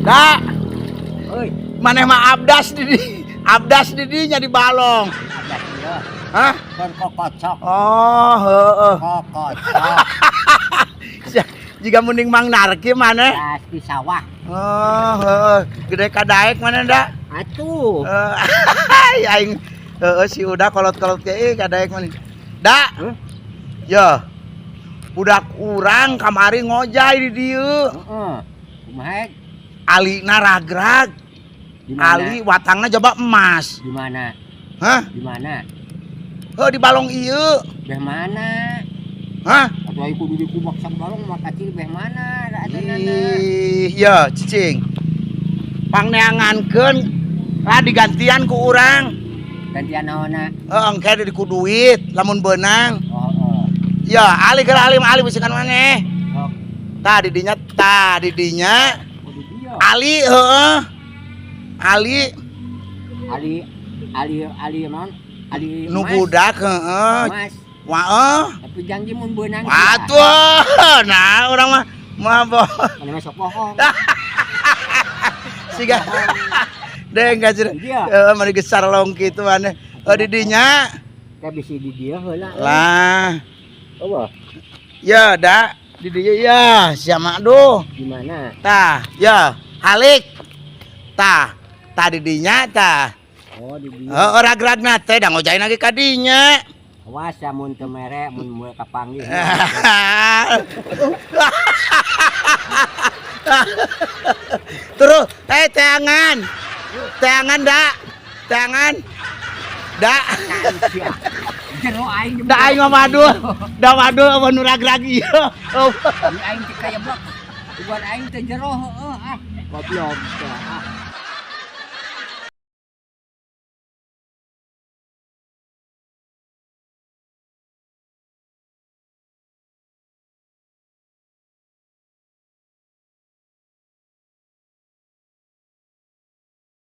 Da, Euy, maneh mah abdas di abdas di dinya di balong. Abdas ieu. Hah? Keur kokocok. Oh, heeh. Kokocok. Jika mending Mang Narki maneh. Das di sawah. Oh, heeh. Gede kadaek maneh da? Atuh. Heeh. Aing heeh si udah kolot-kolot ke ih kadaek maneh. Da. Huh? Ya. Budak urang kamari ngojay di dieu. Heeh. Kumaha? Alina ragrag. Di mana? Ali watangna coba emas. Di mana? Hah? Di mana? Heuh di balong ieu. Beh mana? Hah? Atuh aing kudu dikubak sang balong mah kacil beh mana? Da adanana. Ih, ya cicing. Pangneangankeun lah digantian ku urang. Gantian naonna? Heeh, engke di ku duit lamun beunang. Oh, oh. Ya, ali geura ali mah ali bisikan maneh. Sok. Tah di dinya, tah di dinya. Oh, di dieu. Ali heeh. Ali Ali Ali Ali naon? Ali nu emas. Budak heeh. Emas. Wah, Tapi janji mun beunang. Atuh. Nah, urang mah mah Mana masuk bohong. Siga. Deh enggak sih. Di dieu. Heeh, mani gesar long kitu maneh. Oh, di dinya. Kayak bisi di dieu heula. Lah. Apa? Ya, da di dieu ya, sia mah duh. Di mana? Tah, ya, halik. Tah, tah di dinya tah. Oh, di dieu. Heeh, ragragna teh da ngojain lagi ka dinya. Awas ya mun teu mere mun moal kapanggih. Terus, eh teangan. Teangan da. Teangan. Da. Jero aing. Da aing mah madul. Da madul apa nu ragrag ieu. Oh. Di aing teh kaya blok. Buat aing teh jero heueuh ah. Goblok teh ah.